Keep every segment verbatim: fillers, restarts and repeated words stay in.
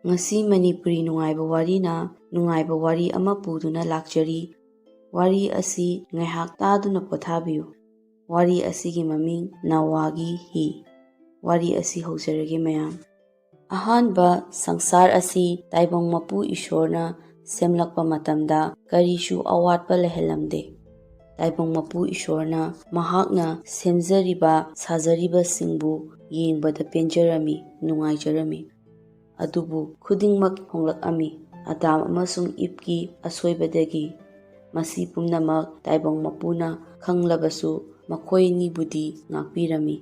ꯉꯁꯤ ꯃꯅꯤꯄꯨꯔꯤ ꯅꯨꯡꯉꯥꯏꯕ ꯋꯥꯔꯤꯅ ꯅꯨꯡꯉꯥꯏꯕ ꯋꯥꯔꯤ ꯑꯃ ꯄꯨꯗꯨꯅ ꯂꯥꯛꯆꯔꯤ꯫ ꯋꯥꯔꯤ ꯑꯁꯤ ꯉꯥꯏꯍꯥꯛ ꯇꯥꯗꯨꯅ ꯄꯣꯊꯥꯕꯤꯌꯨ꯫ ꯋꯥꯔꯤ ꯑꯁꯤꯒꯤ ꯃꯃꯤꯡ ꯅꯋꯥꯒꯤ ꯍꯤ꯫ ꯋꯥꯔꯤ ꯑꯁꯤ ꯍꯧꯖꯔꯒꯦ ꯃꯌꯥꯝ꯫ ꯑꯍꯥꯟꯕ ꯁꯪꯁꯥꯔ ꯑꯁꯤ ꯇꯥꯏꯕꯪ ꯃꯄꯨ ꯏꯁꯣꯔꯅ ꯁꯦꯝꯂꯛꯄ ꯃꯇꯝꯗ ꯀꯔꯤꯁꯨ ꯑꯋꯥꯠꯄ ꯂꯩꯍꯜꯂꯝꯗꯦ꯫ ꯇꯥꯏꯕꯪ ꯃꯄꯨ ꯏꯁꯣꯔꯅ ꯃꯍꯥꯛꯅ ꯁꯦꯝꯖꯔꯤꯕ ꯁꯥꯖꯔꯤꯕꯁꯤꯡꯕꯨ ꯌꯦꯡꯕꯗ ꯄꯦꯟꯖꯔꯝꯃꯤ, ꯅꯨꯡꯉꯥꯏꯖꯔꯝꯃꯤ꯫ ꯑꯗꯨꯕꯨ ꯈꯨꯗꯤꯡꯃꯛ ꯍꯣꯡꯂꯛꯑꯝꯃꯤ꯫ ꯑꯗꯥꯝ ꯑꯃꯁꯨꯡ ꯏꯞꯀꯤ ꯑꯁꯣꯏꯕꯗꯒꯤ꯫ ꯃꯁꯤ ꯄꯨꯝꯅꯃꯛ ꯇꯥꯏꯕꯪ ꯃꯄꯨꯅ ꯈꯪꯂꯕꯁꯨ ꯃꯈꯣꯏ ꯑꯅꯤꯕꯨꯗꯤ ꯉꯥꯛꯄꯤꯔꯝꯃꯤ꯫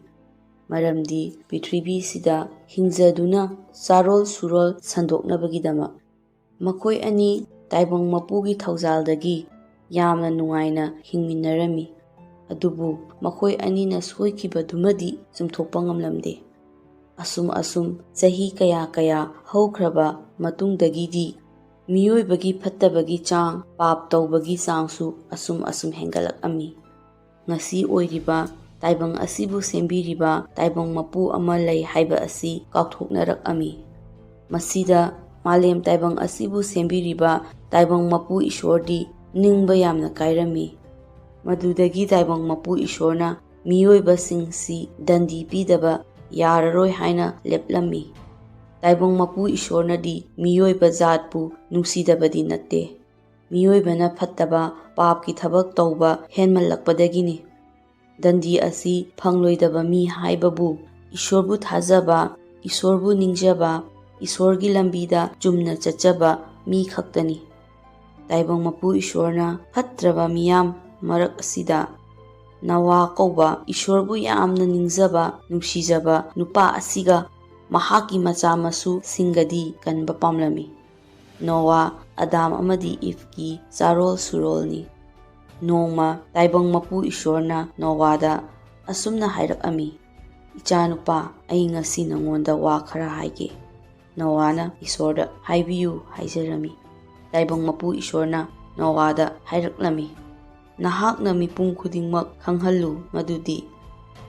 ꯃꯔꯝꯗꯤ ꯄ꯭ꯔꯤꯊꯤꯕꯤꯁꯤꯗ ꯍꯤꯡꯖꯗꯨꯅ ꯆꯥꯔꯣꯜ ꯁꯨꯔꯣꯜ ꯁꯟꯗꯣꯛꯅꯕꯒꯤꯗꯃꯛ꯫ ꯃꯈꯣꯏ ꯑꯅꯤ ꯇꯥꯏꯕꯪ ꯃꯄꯨꯒꯤ ꯊꯧꯖꯥꯜꯗꯒꯤ ꯌꯥꯝꯅ ꯅꯨꯡꯉꯥꯏꯅ ꯍꯤꯡꯃꯤꯟꯅꯔꯝꯃꯤ꯫ ꯑꯗꯨꯕꯨ ꯃꯈꯣꯏ ꯑꯅꯤꯅ ꯁꯣꯏꯈꯤꯕꯗꯨꯃꯗꯤ ꯆꯨꯝꯊꯣꯛꯄ ꯉꯝꯂꯝꯗꯦ꯫ ꯑꯁꯨꯝ ꯑꯁꯨꯝ ꯆꯍꯤ ꯀꯌꯥ ꯀꯌꯥ ꯍꯧꯈ꯭ꯔꯕ ꯃꯇꯨꯡꯗꯒꯤꯗꯤ ꯃꯤꯑꯣꯏꯕꯒꯤ ꯐꯠꯇꯕꯒꯤ ꯆꯥꯡ, ꯄꯥꯞ ꯇꯧꯕꯒꯤ ꯆꯥꯡꯁꯨ ꯑꯁꯨꯝ ꯑꯁꯨꯝ ꯍꯦꯟꯒꯠꯂꯛꯂꯝꯃꯤ꯫ ꯉꯁꯤ ꯑꯣꯏꯔꯤꯕ ꯇꯥꯏꯕꯪ ꯑꯁꯤꯕꯨ ꯁꯦꯝꯕꯤꯔꯤꯕ ꯇꯥꯏꯕꯪ ꯃꯄꯨ ꯑꯃ ꯂꯩ ꯍꯥꯏꯕ ꯑꯁꯤ ꯀꯥꯎꯊꯣꯛꯅꯔꯛꯂꯝꯃꯤ꯫ ꯃꯁꯤꯗ ꯃꯥꯂꯦꯝ ꯇꯥꯏꯕꯪ ꯑꯁꯤꯕꯨ ꯁꯦꯝꯕꯤꯔꯤꯕ ꯇꯥꯏꯕꯪ ꯃꯄꯨ ꯏꯁꯣꯔꯗꯤ ꯅꯤꯡꯕ ꯌꯥꯝꯅ ꯀꯥꯏꯔꯝꯃꯤ꯫ ꯃꯗꯨꯗꯒꯤ ꯇꯥꯏꯕꯪ ꯃꯄꯨ ꯏꯁꯣꯔꯅ ꯃꯤꯑꯣꯏꯕꯁꯤꯡꯁꯤ ꯗꯟꯗꯤ ꯄꯤꯗꯕ ꯌꯥꯔꯔꯣꯏ ꯍꯥꯏꯅ ꯂꯦꯞꯂꯝꯃꯤ꯫ ꯇꯥꯏꯕꯪ ꯃꯄꯨ ꯏꯁꯣꯔꯅꯗꯤ ꯃꯤꯑꯣꯏꯕ ꯖꯥꯠꯄꯨ ꯅꯨꯡꯁꯤꯗꯕꯗꯤ ꯅꯠꯇꯦ꯫ ꯃꯤꯑꯣꯏꯕꯅ ꯐꯠꯇꯕ, ꯄꯥꯞꯀꯤ ꯊꯕꯛ ꯇꯧꯕ ꯍꯦꯟꯃꯜꯂꯛꯄꯗꯒꯤꯅꯤ꯫ ꯗꯟꯗꯤ ꯑꯁꯤ ꯐꯪꯂꯣꯏꯗꯕ ꯃꯤ ꯍꯥꯏꯕꯕꯨ ꯏꯁꯣꯔꯕꯨ ꯊꯥꯖꯕ, ꯏꯁꯣꯔꯕꯨ ꯅꯤꯡꯖꯕ, ꯏꯁꯣꯔꯒꯤ ꯂꯝꯕꯤꯗ ꯆꯨꯝꯅ ꯆꯠꯆꯕ ꯃꯤ ꯈꯛꯇꯅꯤ꯫ ꯇꯥꯏꯕꯪ ꯃꯄꯨ ꯏꯁꯣꯔꯅ ꯐꯠꯇ꯭ꯔꯕ ꯃꯤꯌꯥꯝ ꯃꯔꯛ ꯑꯁꯤꯗ ꯅꯋꯥ ꯀꯧꯕ ꯏꯁꯣꯔꯕꯨ ꯌꯥꯝꯅ ꯅꯤꯡꯖꯕ, ꯅꯨꯡꯁꯤꯖꯕ ꯅꯨꯄꯥ ꯑꯁꯤꯒ ꯃꯍꯥꯛꯀꯤ ꯃꯆꯥ ꯃꯁꯨꯁꯤꯡꯒꯗꯤ ꯀꯟꯕ ꯄꯥꯝꯂꯝꯃꯤ꯫ ꯅꯣꯋꯥ, ꯑꯗꯥꯝ ꯑꯃꯗꯤ ꯏꯚꯀꯤ ꯆꯥꯔꯣꯜ ꯁꯨꯔꯣꯜꯅꯤ꯫ ꯅꯣꯡꯃ ꯇꯥꯏꯕꯪ ꯃꯄꯨ ꯏꯁꯣꯔꯅ ꯅꯣꯋꯥꯗ ꯑꯁꯨꯝꯅ ꯍꯥꯏꯔꯛꯂꯝꯃꯤ, "ꯏꯆꯥꯅꯨꯄꯥ, ꯑꯩ ꯉꯁꯤ ꯅꯉꯣꯟꯗ ꯋꯥ ꯈꯔ ꯍꯥꯏꯒꯦ꯫" ꯅꯣꯋꯥꯅ ꯏꯁꯣꯔꯗ "ꯍꯥꯏꯕꯤꯌꯨ" ꯍꯥꯏꯖꯔꯝꯃꯤ꯫ ꯇꯥꯏꯕꯪ ꯃꯄꯨ ꯏꯁꯣꯔꯅ ꯅꯣꯋꯥꯗ ꯍꯥꯏꯔꯛꯂꯝꯃꯤ, "ꯅꯍꯥꯛꯅ ꯃꯤꯄꯨꯝ ꯈꯨꯗꯤꯡꯃꯛ ꯈꯪꯍꯜꯂꯨ ꯃꯗꯨꯗꯤ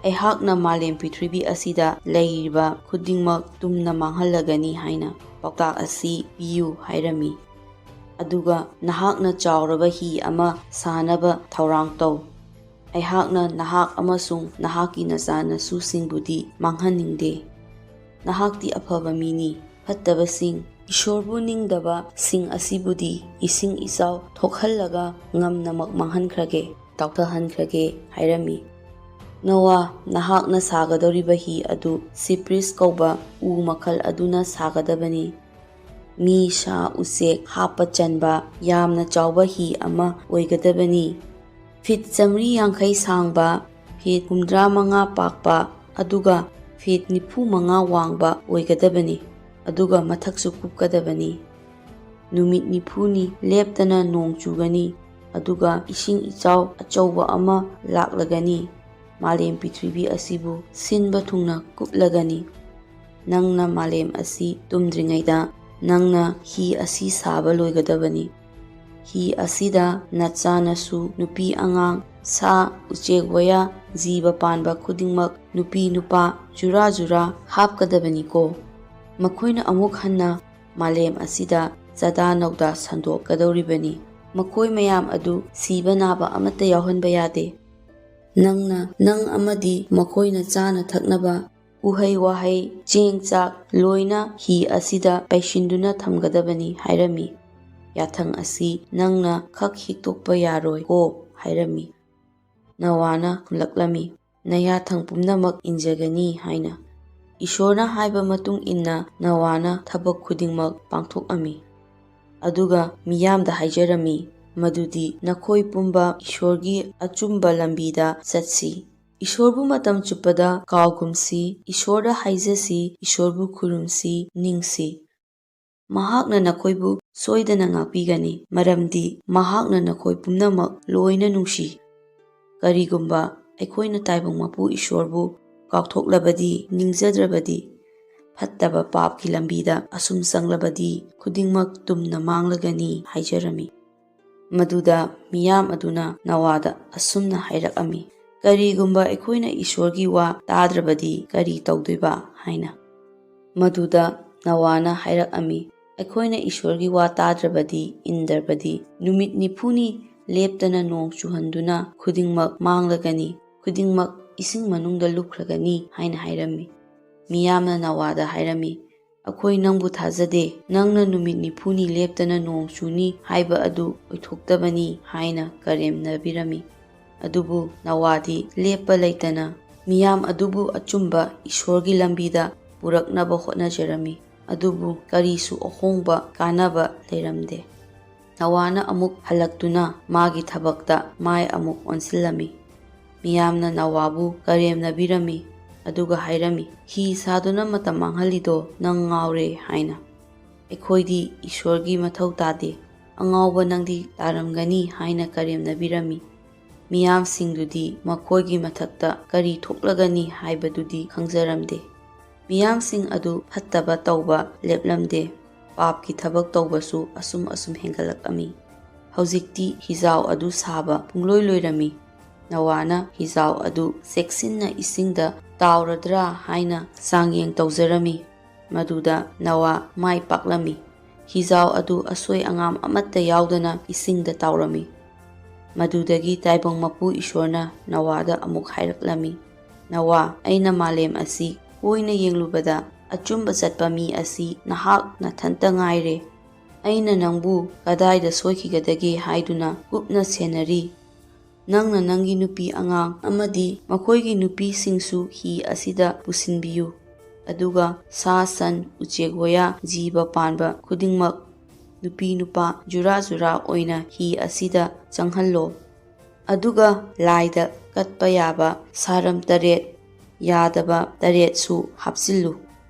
ꯑꯩꯍꯥꯛꯅ ꯃꯥꯂꯦꯝ ꯄ꯭ꯔꯤꯊꯤꯕꯤ ꯑꯁꯤꯗ ꯂꯩꯔꯤꯕ ꯈꯨꯗꯤꯡꯃꯛ ꯇꯨꯝꯅ ꯃꯥꯡꯍꯜꯂꯒꯅꯤ ꯍꯥꯏꯅ꯫ ꯄꯥꯎꯇꯥꯛ ꯑꯁꯤ ꯄꯤꯌꯨ ꯍꯥꯏꯔꯝꯃꯤ꯫ ꯑꯗꯨꯒ ꯅꯍꯥꯛꯅ ꯆꯥꯎꯔꯕ ꯍꯤ ꯑꯃ ꯁꯥꯅꯕ ꯊꯧꯔꯥꯡ ꯇꯧ꯫ ꯑꯩꯍꯥꯛꯅ ꯅꯍꯥꯛ ꯑꯃꯁꯨꯡ ꯅꯍꯥꯛꯀꯤ ꯅꯆꯥꯅꯁꯨꯁꯤꯡꯕꯨꯗꯤ ꯃꯥꯡꯍꯟꯅꯤꯡꯗꯦ꯫ ꯅꯍꯥꯛꯇꯤ ꯑꯐꯕ ꯃꯤꯅꯤ꯫ ꯐꯠꯇꯕꯁꯤꯡ, ꯏꯁꯣꯔꯕꯨ ꯅꯤꯡꯗꯕꯁꯤꯡ ꯑꯁꯤꯕꯨꯗꯤ ꯏꯁꯤꯡ ꯏꯆꯥꯎ ꯊꯣꯛꯍꯜꯂꯒ ꯉꯝꯅꯃꯛ ꯃꯥꯡꯍꯟꯈ꯭ꯔꯒꯦ, ꯇꯥꯎꯊꯍꯟꯈ꯭ꯔꯒꯦ ꯍꯥꯏꯔꯝꯃꯤ꯫ ꯅꯣꯋꯥ, ꯅꯍꯥꯛꯅ ꯁꯥꯒꯗꯧꯔꯤꯕ ꯍꯤ ꯑꯗꯨ ꯁꯤꯄ꯭ꯔꯤꯁ ꯀꯧꯕ ꯎ ꯃꯈꯜ ꯑꯗꯨꯅ ꯁꯥꯒꯗꯕꯅꯤ꯫ ꯃꯤ, ꯁꯥ, ꯎꯆꯦꯛ ꯍꯥꯞꯄ ꯆꯟꯕ ꯌꯥꯝꯅ ꯆꯥꯎꯕ ꯍꯤ ꯑꯃ ꯑꯣꯏꯒꯗꯕꯅꯤ꯫ ꯐꯤꯠ ꯆꯥꯃꯔꯤ ꯌꯥꯡꯈꯩ ꯁꯥꯡꯕ, ꯐꯤꯠ ꯍꯨꯝꯗ꯭ꯔꯥ ꯃꯉꯥ ꯄꯥꯛꯄ, ꯑꯗꯨꯒ ꯐꯤꯠ ꯅꯤꯐꯨ ꯃꯉꯥ ꯋꯥꯡꯕ ꯑꯣꯏꯒꯗꯕꯅꯤ, ꯑꯗꯨꯒ ꯃꯊꯛꯁꯨ ꯀꯨꯞꯀꯗꯕꯅꯤ꯫ ꯅꯨꯃꯤꯠ ꯅꯤꯐꯨꯅꯤ ꯂꯦꯞꯇꯅ ꯅꯣꯡ ꯆꯨꯒꯅꯤ, ꯑꯗꯨꯒ ꯏꯁꯤꯡ ꯏꯆꯥꯎ ꯑꯆꯧꯕ ꯑꯃ ꯂꯥꯛꯂꯒꯅꯤ, ꯃꯥꯂꯦꯝ ꯄ꯭ꯔꯤꯊꯤꯕꯤ ꯑꯁꯤꯕꯨ ꯁꯤꯟꯕ ꯊꯨꯡꯅ ꯀꯨꯞꯂꯒꯅꯤ꯫ ꯅꯪꯅ ꯃꯥꯂꯦꯝ ꯑꯁꯤ ꯇꯨꯝꯗ꯭ꯔꯤꯉꯩꯗ ꯅꯪꯅ ꯍꯤ ꯑꯁꯤ ꯁꯥꯕ ꯂꯣꯏꯒꯗꯕꯅꯤ꯫ ꯍꯤ ꯑꯁꯤꯗ ꯅꯆꯥꯅꯁꯨ, ꯅꯨꯄꯤ ꯑꯉꯥꯡ, ꯁꯥ, ꯎꯆꯦꯛ ꯋꯥꯌꯥ, ꯖꯤꯕ ꯄꯥꯟꯕ ꯈꯨꯗꯤꯡꯃꯛ, ꯅꯨꯄꯤ ꯅꯨꯄꯥ ꯖꯨꯔꯥ ꯖꯨꯔꯥ ꯍꯥꯞꯀꯗꯕꯅꯤꯀꯣ꯫ ꯃꯈꯣꯏꯅ ꯑꯃꯨꯛ ꯍꯟꯅ ꯃꯥꯂꯦꯝ ꯑꯁꯤꯗ ꯆꯥꯗꯥ ꯅꯧꯗꯥ ꯁꯟꯗꯣꯛꯀꯗꯧꯔꯤꯕꯅꯤ꯫ ꯃꯈꯣꯏ ꯃꯌꯥꯝ ꯑꯗꯨ ꯁꯤꯕ ꯅꯥꯕ ꯑꯃꯠꯇ ꯌꯥꯎꯍꯟꯕ ꯌꯥꯗꯦ꯫ ꯅꯪꯅ, ꯅꯪ ꯑꯃꯗꯤ ꯃꯈꯣꯏꯅ ꯆꯥꯅ ꯊꯛꯅꯕ ꯎꯍꯩ ꯋꯥꯍꯩ, ꯆꯦꯡ ꯆꯥꯛ ꯂꯣꯏꯅ ꯍꯤ ꯑꯁꯤꯗ ꯄꯩꯁꯤꯟꯗꯨꯅ ꯊꯝꯒꯗꯕꯅꯤ ꯍꯥꯏꯔꯝꯃꯤ꯫ ꯌꯥꯊꯪ ꯑꯁꯤ ꯅꯪꯅ ꯈꯛ ꯍꯤꯛꯇꯣꯛꯄ ꯌꯥꯔꯣꯏꯀꯣ ꯍꯥꯏꯔꯝꯃꯤ꯫ ꯅꯣꯋꯥꯅ ꯈꯨꯝꯂꯛꯂꯝꯃꯤ, ꯅꯌꯥꯊꯪ ꯄꯨꯝꯅꯃꯛ ꯏꯟꯖꯒꯅꯤ ꯍꯥꯏꯅ꯫ ꯏꯁꯣꯔꯅ ꯍꯥꯏꯕ ꯃꯇꯨꯡ ꯏꯟꯅ ꯅꯣꯋꯥꯅ ꯊꯕꯛ ꯈꯨꯗꯤꯡꯃꯛ ꯄꯥꯡꯊꯣꯛꯑꯝꯃꯤ꯫ ꯑꯗꯨꯒ ꯃꯤꯌꯥꯝꯗ ꯍꯥꯏꯖꯔꯝꯃꯤ ꯃꯗꯨꯗꯤ ꯅꯈꯣꯏ ꯄꯨꯝꯕ ꯏꯁꯣꯔꯒꯤ ꯑꯆꯨꯝꯕ ꯂꯝꯕꯤꯗ ꯆꯠꯁꯤ꯫ ꯏꯁꯣꯔꯕꯨ ꯃꯇꯝ ꯆꯨꯞꯄꯗ ꯀꯥꯎꯒꯨꯝꯁꯤ, ꯏꯁꯣꯔꯗ ꯍꯥꯏꯖꯁꯤ, ꯏꯁꯣꯔꯕꯨ ꯈꯨꯔꯨꯝꯁꯤ, ꯅꯤꯡꯁꯤ꯫ ꯃꯍꯥꯛꯅ ꯅꯈꯣꯏꯕꯨ ꯁꯣꯏꯗꯅ ꯉꯥꯛꯄꯤꯒꯅꯤ, ꯃꯔꯝꯗꯤ ꯃꯍꯥꯛꯅ ꯅꯈꯣꯏ ꯄꯨꯝꯅꯃꯛ ꯂꯣꯏꯅ ꯅꯨꯡꯁꯤ꯫ ꯀꯔꯤꯒꯨꯝꯕ ꯑꯩꯈꯣꯏꯅ ꯇꯥꯏꯕꯪ ꯃꯄꯨ ꯏꯁꯣꯔꯕꯨ ꯀꯥꯎꯊꯣꯛꯂꯕꯗꯤ, ꯅꯤꯡꯖꯗ꯭ꯔꯕꯗꯤ, ꯐꯠꯇꯕ ꯄꯥꯞꯀꯤ ꯂꯝꯕꯤꯗ ꯑꯁꯨꯝ ꯆꯪꯂꯕꯗꯤ, ꯈꯨꯗꯤꯡꯃꯛ ꯇꯨꯝꯅ ꯃꯥꯡꯂꯒꯅꯤ ꯍꯥꯏꯖꯔꯝꯃꯤ꯫ ꯃꯗꯨꯗ ꯃꯤꯌꯥꯝ ꯑꯗꯨꯅ ꯅꯣꯋꯥꯗ ꯑꯁꯨꯝꯅ ꯍꯥꯏꯔꯛꯑꯝꯃꯤ, ꯀꯔꯤꯒꯨꯝꯕ ꯑꯩꯈꯣꯏꯅ ꯏꯁꯣꯔꯒꯤ ꯋꯥ ꯇꯥꯗ꯭ꯔꯕꯗꯤ ꯀꯔꯤ ꯇꯧꯗꯣꯏꯕ ꯍꯥꯏꯅ꯫ ꯃꯗꯨꯗ ꯅꯋꯥꯅ ꯍꯥꯏꯔꯛꯑꯝꯃꯤ, "ꯑꯩꯈꯣꯏꯅ ꯏꯁꯣꯔꯒꯤ ꯋꯥ ꯇꯥꯗ꯭ꯔꯕꯗꯤ, ꯏꯟꯗ꯭ꯔꯕꯗꯤ, ꯅꯨꯃꯤꯠ ꯅꯤꯐꯨꯅꯤ ꯂꯦꯞꯇꯅ ꯅꯣꯡ ꯆꯨꯍꯟꯗꯨꯅ ꯈꯨꯗꯤꯡꯃꯛ ꯃꯥꯡꯂꯒꯅꯤ, ꯈꯨꯗꯤꯡꯃꯛ ꯏꯁꯤꯡ ꯃꯅꯨꯡꯗ ꯂꯨꯞꯈ꯭ꯔꯒꯅꯤ" ꯍꯥꯏꯅ ꯍꯥꯏꯔꯝꯃꯤ꯫ ꯃꯤꯌꯥꯝꯅ ꯅꯋꯥꯗ ꯍꯥꯏꯔꯝꯃꯤ, "ꯑꯩꯈꯣꯏ ꯅꯪꯕꯨ ꯊꯥꯖꯗꯦ꯫ ꯅꯪꯅ ꯅꯨꯃꯤꯠ ꯅꯤꯐꯨꯅꯤ ꯂꯦꯞꯇꯅ ꯅꯣꯡ ꯆꯨꯅꯤ ꯍꯥꯏꯕ ꯑꯗꯨ ꯑꯣꯏꯊꯣꯛꯇꯕꯅꯤ" ꯍꯥꯏꯅ ꯀꯔꯦꯝꯅꯕꯤꯔꯝꯃꯤ꯫ ꯑꯗꯨꯕꯨ ꯅꯋꯥꯗꯤ ꯂꯦꯞꯄ ꯂꯩꯇꯅ ꯃꯤꯌꯥꯝ ꯑꯗꯨꯕꯨ ꯑꯆꯨꯝꯕ ꯏꯁꯣꯔꯒꯤ ꯂꯝꯕꯤꯗ ꯄꯨꯔꯛꯅꯕ ꯍꯣꯠꯅꯖꯔꯝꯃꯤ꯫ ꯑꯗꯨꯕꯨ ꯀꯔꯤꯁꯨ ꯑꯍꯣꯡꯕ ꯀꯥꯟꯅꯕ ꯂꯩꯔꯝꯗꯦ꯫ ꯅꯋꯥꯅ ꯑꯃꯨꯛ ꯍꯜꯂꯛꯇꯨꯅ ꯃꯥꯒꯤ ꯊꯕꯛꯇ ꯃꯥꯏ ꯑꯃꯨꯛ ꯑꯣꯟꯁꯤꯜꯂꯝꯃꯤ꯫ ꯃꯤꯌꯥꯝꯅ ꯅꯋꯥꯕꯨ ꯀꯔꯦꯝꯅꯕꯤꯔꯝꯃꯤ, ꯑꯗꯨꯒ ꯍꯥꯏꯔꯝꯃꯤ, "ꯍꯤ ꯁꯥꯗꯨꯅ ꯃꯇꯝ ꯃꯥꯡꯍꯜꯂꯤꯗꯣ ꯅꯪ ꯉꯥꯎꯔꯦ" ꯍꯥꯏꯅ꯫ "ꯑꯩꯈꯣꯏꯗꯤ ꯏꯁꯣꯔꯒꯤ ꯃꯊꯧ ꯇꯥꯗꯦ, ꯑꯉꯥꯎꯕ ꯅꯪꯗꯤ ꯇꯥꯔꯝꯒꯅꯤ" ꯍꯥꯏꯅ ꯀꯔꯦꯝꯅꯕꯤꯔꯝꯃꯤ꯫ ꯃꯤꯌꯥꯝꯁꯤꯡꯗꯨꯗꯤ ꯃꯈꯣꯏꯒꯤ ꯃꯊꯛꯇ ꯀꯔꯤ ꯊꯣꯛꯂꯒꯅꯤ ꯍꯥꯏꯕꯗꯨꯗꯤ ꯈꯪꯖꯔꯝꯗꯦ꯫ ꯃꯤꯌꯥꯝꯁꯤꯡ ꯑꯗꯨ ꯐꯠꯇꯕ ꯇꯧꯕ ꯂꯦꯞꯂꯝꯗꯦ꯫ ꯄꯥꯞꯀꯤ ꯊꯕꯛ ꯇꯧꯕꯁꯨ ꯑꯁꯨꯝ ꯑꯁꯨꯝ ꯍꯦꯟꯒꯠꯂꯛꯂꯝꯃꯤ꯫ ꯍꯧꯖꯤꯛꯇꯤ ꯍꯤꯖꯥꯎ ꯑꯗꯨ ꯁꯥꯕ ꯄꯨꯡꯂꯣꯏ ꯂꯣꯏꯔꯝꯃꯤ꯫ ꯅꯋꯥꯅ ꯍꯤꯖꯥꯎ ꯑꯗꯨ ꯆꯦꯛꯁꯤꯟꯅ ꯏꯁꯤꯡꯗ ꯇꯥꯎꯔꯗ꯭ꯔꯥ ꯍꯥꯏꯅ ꯆꯥꯡꯌꯦꯡ ꯇꯧꯖꯔꯝꯃꯤ꯫ ꯃꯗꯨꯗ ꯅꯋꯥ ꯃꯥꯏ ꯄꯥꯛꯂꯝꯃꯤ꯫ ꯍꯤꯖꯥꯎ ꯑꯗꯨ ꯑꯁꯣꯏ ꯑꯉꯥꯝ ꯑꯃꯠꯇ ꯌꯥꯎꯗꯅ ꯏꯁꯤꯡꯗ ꯇꯥꯎꯔꯝꯃꯤ꯫ ꯃꯗꯨꯗꯒꯤ ꯇꯥꯏꯕꯪ ꯃꯄꯨ ꯏꯁꯣꯔꯅ ꯅꯋꯥꯗ ꯑꯃꯨꯛ ꯍꯥꯏꯔꯛꯂꯝꯃꯤ, "ꯅꯋꯥ, ꯑꯩꯅ ꯃꯥꯂꯦꯝ ꯑꯁꯤ ꯀꯣꯏꯅ ꯌꯦꯡꯂꯨꯕꯗ ꯑꯆꯨꯝꯕ ꯆꯠꯄ ꯃꯤ ꯑꯁꯤ ꯅꯍꯥꯛ ꯅꯊꯟꯇ ꯉꯥꯏꯔꯦ꯫ ꯑꯩꯅ ꯅꯪꯕꯨ ꯀꯗꯥꯏꯗ ꯁꯣꯏꯈꯤꯒꯗꯒꯦ ꯍꯥꯏꯗꯨꯅ ꯀꯨꯞꯅ ꯁꯦꯟꯅꯔꯤ꯫ ꯅꯪꯅ ꯅꯪꯒꯤ ꯅꯨꯄꯤ ꯑꯉꯥꯡ ꯑꯃꯗꯤ ꯃꯈꯣꯏꯒꯤ ꯅꯨꯄꯤꯁꯤꯡꯁꯨ ꯍꯤ ꯑꯁꯤꯗ ꯄꯨꯁꯤꯟꯕꯤꯌꯨ꯫ ꯑꯗꯨꯒ ꯁꯥ ꯁꯟ, ꯎꯆꯦꯛ ꯋꯥꯌꯥ, ꯖꯤꯕ ꯄꯥꯟꯕ ꯈꯨꯗꯤꯡꯃꯛ, ꯅꯨꯄꯤ ꯅꯨꯄꯥ ꯖꯨꯔꯥ ꯖꯨꯔꯥ ꯑꯣꯏꯅ ꯍꯤ ꯑꯁꯤꯗ ꯆꯪꯍꯜꯂꯣ꯫ ꯑꯗꯨꯒ ꯂꯥꯏꯗ ꯀꯠꯄ ꯌꯥꯕ ꯁꯥꯔꯝ ꯇꯔꯦꯠ, ꯌꯥꯗꯕ ꯇꯔꯦꯠꯁꯨ ꯍꯥꯞꯆꯤꯜꯂꯨ꯫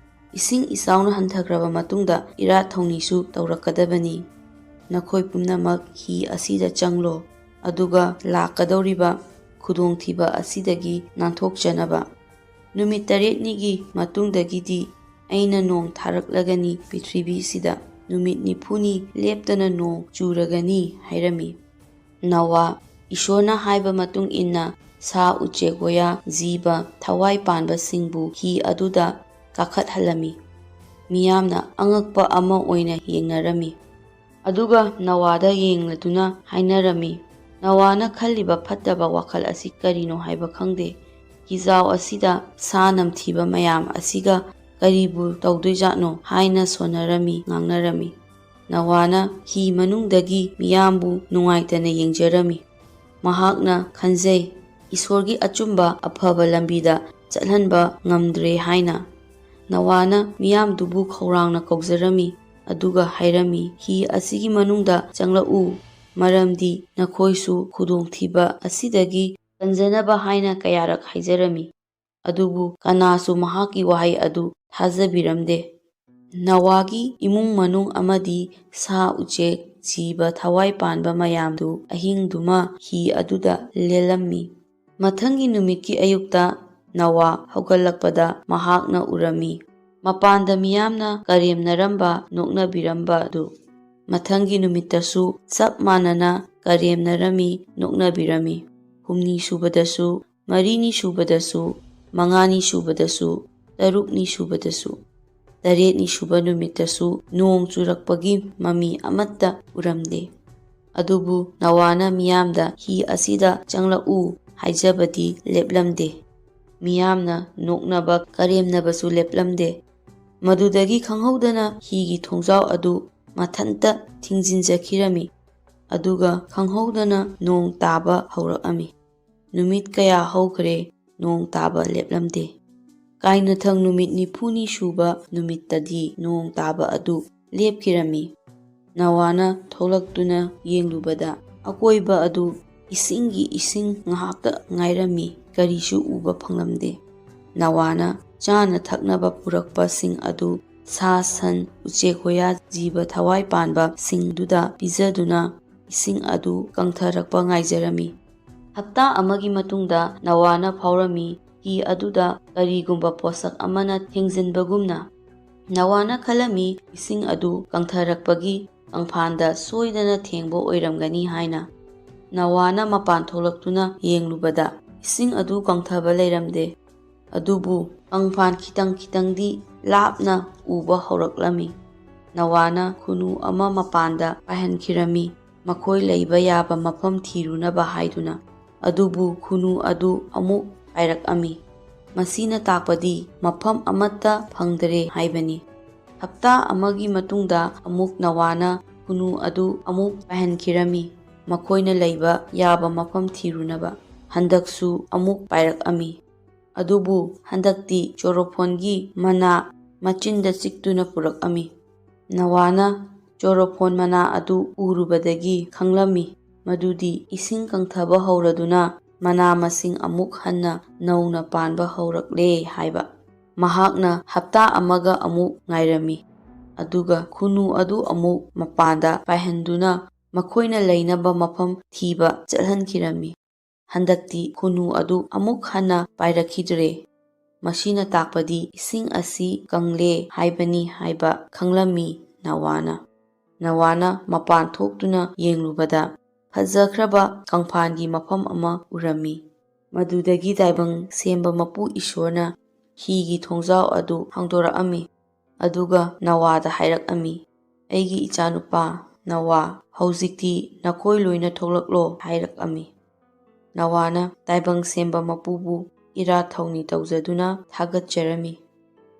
ꯏꯁꯤꯡ ꯏꯆꯥꯎꯅ ꯍꯟꯊꯈ꯭ꯔꯕ ꯃꯇꯨꯡꯗ ꯏꯔꯥꯠ ꯊꯧꯅꯤꯁꯨ ꯇꯧꯔꯛꯀꯗꯕꯅꯤ꯫ ꯅꯈꯣꯏ ꯄꯨꯝꯅꯃꯛ ꯍꯤ ꯑꯁꯤꯗ ꯆꯪꯂꯣ, ꯑꯗꯨꯒ ꯂꯥꯛꯀꯗꯧꯔꯤꯕ ꯈꯨꯗꯣꯡꯊꯤꯕ ꯑꯁꯤꯗꯒꯤ ꯅꯥꯟꯊꯣꯛꯆꯅꯕ꯫ ꯅꯨꯃꯤꯠ ꯇꯔꯦꯠꯅꯤꯒꯤ ꯃꯇꯨꯡꯗꯒꯤꯗꯤ ꯑꯩꯅ ꯅꯣꯡ ꯊꯥꯔꯛꯂꯒꯅꯤ ꯄ꯭ꯔꯤꯊꯤꯕꯤꯁꯤꯗ꯫ ꯅꯨꯃꯤꯠ ꯅꯤꯐꯨꯅꯤ ꯂꯦꯞꯇꯅ ꯅꯣꯡ ꯆꯨꯔꯒꯅꯤ" ꯍꯥꯏꯔꯝꯃꯤ꯫ ꯅꯋꯥ, ꯏꯁꯣꯔꯅ ꯍꯥꯏꯕ ꯃꯇꯨꯡ ꯏꯟꯅ ꯁꯥ ꯎꯆꯦꯛ ꯋꯥꯌꯥ, ꯖꯤꯕ ꯊꯋꯥꯏ ꯄꯥꯟꯕꯁꯤꯡꯕꯨ ꯍꯤ ꯑꯗꯨꯗ ꯀꯥꯈꯠꯍꯜꯂꯝꯃꯤ꯫ ꯃꯤꯌꯥꯝꯅ ꯑꯉꯛꯄ ꯑꯃ ꯑꯣꯏꯅ ꯌꯦꯡꯅꯔꯝꯃꯤ꯫ ꯑꯗꯨꯒ ꯅꯋꯥꯗ ꯌꯦꯡꯂꯗꯨꯅ ꯍꯥꯏꯅꯔꯝꯃꯤ, "ꯅꯋꯥꯅ ꯈꯜꯂꯤꯕ ꯐꯠꯇꯕ ꯋꯥꯈꯜ ꯑꯁꯤ ꯀꯔꯤꯅꯣ ꯍꯥꯏꯕ ꯈꯪꯗꯦ꯫ ꯍꯤꯖꯥꯎ ꯑꯁꯤꯗ ꯁꯥ ꯅꯝꯊꯤꯕ ꯃꯌꯥꯝ ꯑꯁꯤꯒ ꯀꯔꯤꯕꯨ ꯇꯧꯗꯣꯏꯖꯥꯠꯅꯣ?" ꯍꯥꯏꯅ ꯁꯣꯟꯅꯔꯝꯃꯤ, ꯉꯥꯡꯅꯔꯝꯃꯤ꯫ ꯅꯋꯥꯅ ꯍꯤ ꯃꯅꯨꯡꯗꯒꯤ ꯃꯤꯌꯥꯝꯕꯨ ꯅꯨꯡꯉꯥꯏꯇꯅ ꯌꯦꯡꯖꯔꯝꯃꯤ꯫ ꯃꯍꯥꯛꯅ ꯈꯟꯖꯩ, ꯏꯁꯣꯔꯒꯤ ꯑꯆꯨꯝꯕ ꯑꯐꯕ ꯂꯝꯕꯤꯗ ꯆꯠꯍꯟꯕ ꯉꯝꯗ꯭ꯔꯦ ꯍꯥꯏꯅ꯫ ꯅꯋꯥꯅ ꯃꯤꯌꯥꯝꯗꯨꯕꯨ ꯈꯧꯔꯥꯡꯅ ꯀꯧꯖꯔꯝꯃꯤ, ꯑꯗꯨꯒ ꯍꯥꯏꯔꯝꯃꯤ, "ꯍꯤ ꯑꯁꯤꯒꯤ ꯃꯅꯨꯡꯗ ꯆꯪꯂꯛꯎ, ꯃꯔꯝꯗꯤ ꯅꯈꯣꯏꯁꯨ ꯈꯨꯗꯣꯡꯊꯤꯕ ꯑꯁꯤꯗꯒꯤ ꯀꯟꯖꯅꯕ ꯍꯥꯏꯅ ꯀꯌꯥꯔꯛ ꯍꯥꯏꯖꯔꯝꯃꯤ꯫" ꯑꯗꯨꯕꯨ ꯀꯅꯥꯁꯨ ꯃꯍꯥꯛꯀꯤ ꯋꯥꯍꯩ ꯑꯗꯨ ꯊꯥꯖꯕꯤꯔꯝꯗꯦ꯫ ꯅꯋꯥꯒꯤ ꯏꯃꯨꯡ ꯃꯅꯨꯡ ꯑꯃꯗꯤ ꯁꯥ ꯎꯆꯦꯛ, ꯖꯤꯕ ꯊꯋꯥꯏ ꯄꯥꯟꯕ ꯃꯌꯥꯝꯗꯨ ꯑꯍꯤꯡꯗꯨꯃ ꯍꯤ ꯑꯗꯨꯗ ꯂꯦꯜꯂꯝꯃꯤ꯫ ꯃꯊꯪꯒꯤ ꯅꯨꯃꯤꯠꯀꯤ ꯑꯌꯨꯛꯇ ꯅꯋꯥ ꯍꯧꯒꯠꯂꯛꯄꯗ ꯃꯍꯥꯛꯅ ꯎꯔꯝꯃꯤ, ꯃꯄꯥꯟꯗ ꯃꯤꯌꯥꯝꯅ ꯀꯔꯦꯝꯅꯔꯝꯕ, ꯅꯣꯛꯅꯕꯤꯔꯝꯕ ꯑꯗꯨ꯫ ꯃꯊꯪꯒꯤ ꯅꯨꯃꯤꯠꯇꯁꯨ ꯆꯞ ꯃꯥꯟꯅꯅ ꯀꯔꯦꯝꯅꯔꯝꯃꯤ, ꯅꯣꯛꯅꯕꯤꯔꯝꯃꯤ꯫ ꯍꯨꯝꯅꯤ ꯁꯨꯕꯗꯁꯨ, ꯃꯔꯤꯅꯤ ꯁꯨꯕꯗꯁꯨ, ꯃꯉꯥꯅꯤ ꯁꯨꯕꯗꯁꯨ, ꯇꯔꯨꯛꯅꯤ ꯁꯨꯕꯗꯁꯨ, ꯇꯔꯦꯠꯅꯤ ꯁꯨꯕ ꯅꯨꯃꯤꯠꯇꯁꯨ ꯅꯣꯡ ꯆꯨꯔꯛꯄꯒꯤ ꯃꯃꯤ ꯑꯃꯠꯇ ꯎꯔꯝꯗꯦ꯫ ꯑꯗꯨꯕꯨ ꯅꯋꯥꯅ ꯃꯤꯌꯥꯝꯗ, "ꯍꯤ ꯑꯁꯤꯗ ꯆꯪꯂꯛꯎ" ꯍꯥꯏꯖꯕꯗꯤ ꯂꯦꯞꯂꯝꯗꯦ꯫ ꯃꯤꯌꯥꯝꯅ ꯅꯣꯛꯅꯕ, ꯀꯔꯦꯝꯅꯕꯁꯨ ꯂꯦꯞꯂꯝꯗꯦ꯫ ꯃꯗꯨꯗꯒꯤ ꯈꯪꯍꯧꯗꯅ ꯍꯤꯒꯤ ꯊꯣꯡꯖꯥꯎ ꯑꯗꯨ ꯃꯊꯟꯇ ꯊꯤꯡꯖꯤꯟꯖꯈꯤꯔꯝꯃꯤ꯫ ꯑꯗꯨꯒ ꯈꯪꯍꯧꯗꯅ ꯅꯣꯡ ꯇꯥꯕ ꯍꯧꯔꯛꯑꯝꯃꯤ꯫ ꯅꯨꯃꯤꯠ ꯀꯌꯥ ꯍꯧꯈ꯭ꯔꯦ, ꯅꯣꯡ ꯇꯥꯕ ꯂꯦꯞꯂꯝꯗꯦ꯫ ꯀꯥꯏꯅꯊꯪ ꯅꯨꯃꯤꯠ ꯅꯤꯐꯨꯅꯤ ꯁꯨꯕ ꯅꯨꯃꯤꯠꯇꯗꯤ ꯅꯣꯡ ꯇꯥꯕ ꯑꯗꯨ ꯂꯦꯞꯈꯤꯔꯝꯃꯤ꯫ ꯅꯋꯥꯅ ꯊꯣꯛꯂꯛꯇꯨꯅ ꯌꯦꯡꯂꯨꯕꯗ ꯑꯀꯣꯏꯕ ꯑꯗꯨ ꯏꯁꯤꯡꯒꯤ ꯏꯁꯤꯡ ꯉꯥꯏꯍꯥꯛꯇ ꯉꯥꯏꯔꯝꯃꯤ, ꯀꯔꯤꯁꯨ ꯎꯕ ꯐꯪꯂꯝꯗꯦ꯫ ꯅꯋꯥꯅ ꯆꯥꯅ ꯊꯛꯅꯕ ꯄꯨꯔꯛꯄꯁꯤꯡ ꯑꯗꯨ ꯁꯥ ꯁꯟ, ꯎꯆꯦꯛ ꯋꯥꯌꯥ, ꯖꯤꯕ ꯊꯋꯥꯏ ꯄꯥꯟꯕꯁꯤꯡꯗꯨꯗ ꯄꯤꯖꯗꯨꯅ ꯏꯁꯤꯡ ꯑꯗꯨ ꯀꯪꯊꯔꯛꯄ ꯉꯥꯏꯖꯔꯝꯃꯤ꯫ ꯍꯞꯇꯥ ꯑꯃꯒꯤ ꯃꯇꯨꯡꯗ ꯅꯋꯥꯅ ꯐꯥꯎꯔꯝꯃꯤ, ꯍꯤ ꯑꯗꯨꯗ ꯀꯔꯤꯒꯨꯝꯕ ꯄꯣꯠꯁꯛ ꯑꯃꯅ ꯊꯦꯡꯖꯤꯟꯕꯒꯨꯝꯅ꯫ ꯅꯋꯥꯅ ꯈꯜꯂꯝꯃꯤ, ꯏꯁꯤꯡ ꯑꯗꯨ ꯀꯪꯊꯔꯛꯄꯒꯤ ꯀꯪꯐꯥꯟꯗ ꯁꯣꯏꯗꯅ ꯊꯦꯡꯕ ꯑꯣꯏꯔꯝꯒꯅꯤ ꯍꯥꯏꯅ꯫ ꯅꯋꯥꯅ ꯃꯄꯥꯟ ꯊꯣꯛꯂꯛꯇꯨꯅ ꯌꯦꯡꯂꯨꯕꯗ ꯏꯁꯤꯡ ꯑꯗꯨ ꯀꯪꯊꯕ ꯂꯩꯔꯝꯗꯦ꯫ ꯑꯗꯨꯕꯨ ꯀꯪꯐꯥꯟ ꯈꯤꯇꯪ ꯈꯤꯇꯪꯗꯤ ꯂꯥꯞꯅ ꯎꯕ ꯍꯧꯔꯛꯂꯝꯃꯤ꯫ ꯅꯋꯥꯅ ꯈꯨꯅꯨ ꯑꯃ ꯃꯄꯥꯟꯗ ꯄꯥꯏꯍꯟꯈꯤꯔꯝꯃꯤ, ꯃꯈꯣꯏ ꯂꯩꯕ ꯌꯥꯕ ꯃꯐꯝ ꯊꯤꯔꯨꯅꯕ ꯍꯥꯏꯗꯨꯅ꯫ ꯑꯗꯨꯕꯨ ꯈꯨꯅꯨ ꯑꯗꯨ ꯑꯃꯨꯛ ꯄꯥꯏꯔꯛꯑꯝꯃꯤ꯫ ꯃꯁꯤꯅ ꯇꯥꯛꯄꯗꯤ ꯃꯐꯝ ꯑꯃꯠꯇ ꯐꯪꯗꯔꯦ ꯍꯥꯏꯕꯅꯤ꯫ ꯍꯞꯇꯥ ꯑꯃꯒꯤ ꯃꯇꯨꯡꯗ ꯑꯃꯨꯛ ꯅꯋꯥꯅ ꯈꯨꯅꯨ ꯑꯗꯨ ꯑꯃꯨꯛ ꯄꯥꯏꯍꯟꯈꯤꯔꯝꯃꯤ, ꯃꯈꯣꯏꯅ ꯂꯩꯕ ꯌꯥꯕ ꯃꯐꯝ ꯊꯤꯔꯨꯅꯕ꯫ ꯍꯟꯗꯛꯁꯨ ꯑꯃꯨꯛ ꯄꯥꯏꯔꯛꯑꯝꯃꯤ꯫ ꯑꯗꯨꯕꯨ ꯍꯟꯗꯛꯇꯤ ꯆꯣꯔꯣꯐꯣꯟꯒꯤ ꯃꯅꯥ ꯃꯆꯤꯟꯗ ꯆꯤꯛꯇꯨꯅ ꯄꯨꯔꯛꯑꯝꯃꯤ꯫ ꯅꯋꯥꯅ ꯆꯣꯔꯣꯐꯣꯟ ꯃꯅꯥ ꯑꯗꯨ ꯎꯔꯨꯕꯗꯒꯤ ꯈꯪꯂꯝꯃꯤ ꯃꯗꯨꯗꯤ ꯏꯁꯤꯡ ꯀꯪꯊꯕ ꯍꯧꯔꯗꯨꯅ ꯃꯅꯥ ꯃꯁꯤꯡ ꯑꯃꯨꯛ ꯍꯟꯅ ꯅꯧꯅ ꯄꯥꯟꯕ ꯍꯧꯔꯛꯂꯦ ꯍꯥꯏꯕ꯫ ꯃꯍꯥꯛꯅ ꯍꯞꯇꯥ ꯑꯃꯒ ꯑꯃꯨꯛ ꯉꯥꯏꯔꯝꯃꯤ, ꯑꯗꯨꯒ ꯈꯨꯅꯨ ꯑꯗꯨ ꯑꯃꯨꯛ ꯃꯄꯥꯟꯗ ꯄꯥꯏꯍꯟꯗꯨꯅ ꯃꯈꯣꯏꯅ ꯂꯩꯅꯕ ꯃꯐꯝ ꯊꯤꯕ ꯆꯠꯍꯟꯈꯤꯔꯝꯃꯤ꯫ ꯍꯟꯗꯛꯇꯤ ꯈꯨꯅꯨ ꯑꯗꯨ ꯑꯃꯨꯛ ꯍꯟꯅ ꯄꯥꯏꯔꯛꯈꯤꯗ꯭ꯔꯦ꯫ ꯃꯁꯤꯅ ꯇꯥꯛꯄꯗꯤ ꯏꯁꯤꯡ ꯑꯁꯤ ꯀꯪꯂꯦ ꯍꯥꯏꯕꯅꯤ ꯍꯥꯏꯕ ꯈꯪꯂꯝꯃꯤ ꯅꯋꯥꯅ꯫ ꯅꯋꯥꯅ ꯃꯄꯥꯟ ꯊꯣꯛꯇꯨꯅ ꯌꯦꯡꯂꯨꯕꯗ ꯐꯖꯈ꯭ꯔꯕ ꯀꯪꯐꯥꯟꯒꯤ ꯃꯐꯝ ꯑꯃ ꯎꯔꯝꯃꯤ꯫ ꯃꯗꯨꯗꯒꯤ ꯇꯥꯏꯕꯪ ꯁꯦꯝꯕ ꯃꯄꯨ ꯏꯁꯣꯔꯅ ꯍꯤꯒꯤ ꯊꯣꯡꯖꯥꯎ ꯑꯗꯨ ꯍꯥꯡꯗꯣꯔꯛꯑꯝꯃꯤ, ꯑꯗꯨꯒ ꯅꯋꯥꯗ ꯍꯥꯏꯔꯛꯑꯝꯃꯤ, "ꯑꯩꯒꯤ ꯏꯆꯥꯅꯨꯄꯥ ꯅꯋꯥ, ꯍꯧꯖꯤꯛꯇꯤ ꯅꯈꯣꯏ ꯂꯣꯏꯅ ꯊꯣꯛꯂꯛꯂꯣ" ꯍꯥꯏꯔꯛꯑꯝꯃꯤ꯫ ꯅꯋꯥꯅ ꯇꯥꯏꯕꯪ ꯁꯦꯝꯕ ꯃꯄꯨꯕꯨ ꯏꯔꯥꯠ ꯊꯧꯅꯤ ꯇꯧꯖꯗꯨꯅ ꯊꯥꯒꯠꯆꯔꯝꯃꯤ꯫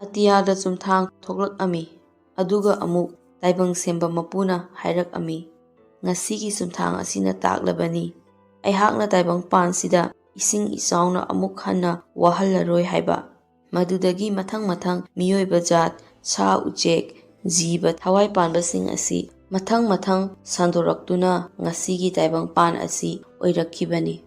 ꯑꯇꯤꯌꯥꯗ ꯆꯨꯝꯊꯥꯡ ꯊꯣꯛꯂꯛꯑꯝꯃꯤ, ꯑꯗꯨꯒ ꯑꯃꯨꯛ ꯇꯥꯏꯕꯪ ꯁꯦꯝꯕ ꯃꯄꯨꯅ ꯍꯥꯏꯔꯛꯑꯝꯃꯤ, "ꯉꯁꯤꯒꯤ ꯆꯨꯝꯊꯥꯡ ꯑꯁꯤꯅ ꯇꯥꯛꯂꯕꯅꯤ, ꯑꯩꯍꯥꯛꯅ ꯇꯥꯏꯕꯪ ꯄꯥꯟꯁꯤꯗ ꯏꯁꯤꯡ ꯏꯆꯥꯎꯅ ꯑꯃꯨꯛ ꯍꯟꯅ ꯋꯥꯍꯜꯂꯔꯣꯏ" ꯍꯥꯏꯕ꯫ ꯃꯗꯨꯗꯒꯤ ꯃꯊꯪ ꯃꯊꯪ ꯃꯤꯑꯣꯏꯕ ꯖꯥꯠ, ꯁꯥ ꯎꯆꯦꯛ, ꯖꯤꯕ ꯊꯋꯥꯏ ꯄꯥꯟꯕꯁꯤꯡ ꯑꯁꯤ ꯃꯊꯪ ꯃꯊꯪ ꯁꯟꯗꯣꯔꯛꯇꯨꯅ ꯉꯁꯤꯒꯤ ꯇꯥꯏꯕꯪꯄꯥꯟ ꯑꯁꯤ ꯑꯣꯏꯔꯛꯈꯤꯕꯅꯤ꯫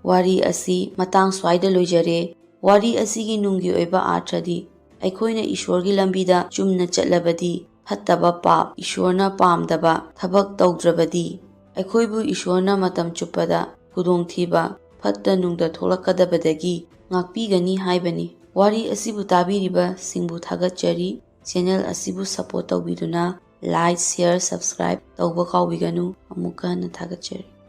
ꯋꯥꯔꯤ ꯑꯁꯤ ꯃꯇꯥꯡ ꯁ꯭ꯋꯥꯏꯗ ꯂꯣꯏꯖꯔꯦ꯫ ꯋꯥꯔꯤ ꯑꯁꯤꯒꯤ ꯅꯨꯡꯒꯤ ꯑꯣꯏꯕ ꯑꯥꯔꯊꯗꯤ ꯑꯩꯈꯣꯏꯅ ꯏꯁꯣꯔꯒꯤ ꯂꯝꯕꯤꯗ ꯆꯨꯝꯅ ꯆꯠꯂꯕꯗꯤ, ꯐꯠꯇꯕ ꯄꯥꯞ, ꯏꯁꯣꯔꯅ ꯄꯥꯝꯗꯕ ꯊꯕꯛ ꯇꯧꯗ꯭ꯔꯕꯗꯤ, ꯑꯩꯈꯣꯏꯕꯨ ꯏꯁꯣꯔꯅ ꯃꯇꯝ ꯆꯨꯞꯄꯗ ꯈꯨꯗꯣꯡꯊꯤꯕ, ꯐꯠꯇ ꯅꯨꯡꯗ ꯊꯣꯛꯂꯛꯀꯗꯕꯗꯒꯤ ꯉꯥꯛꯄꯤꯒꯅꯤ ꯍꯥꯏꯕꯅꯤ꯫ ꯋꯥꯔꯤ ꯑꯁꯤꯕꯨ ꯇꯥꯕꯤꯔꯤꯕꯁꯤꯡꯕꯨ ꯊꯥꯒꯠꯆꯔꯤ꯫ ꯆꯦꯅꯦꯜ ꯑꯁꯤꯕꯨ ꯁꯄꯣꯔꯠ ꯇꯧꯕꯤꯗꯨꯅ like, share, subscribe ꯇꯧꯕ ꯀꯥꯎꯕꯤꯒꯅꯨ꯫ ꯑꯃꯨꯛꯀ ꯍꯟꯅ ꯊꯥꯒꯠꯆꯔꯤ꯫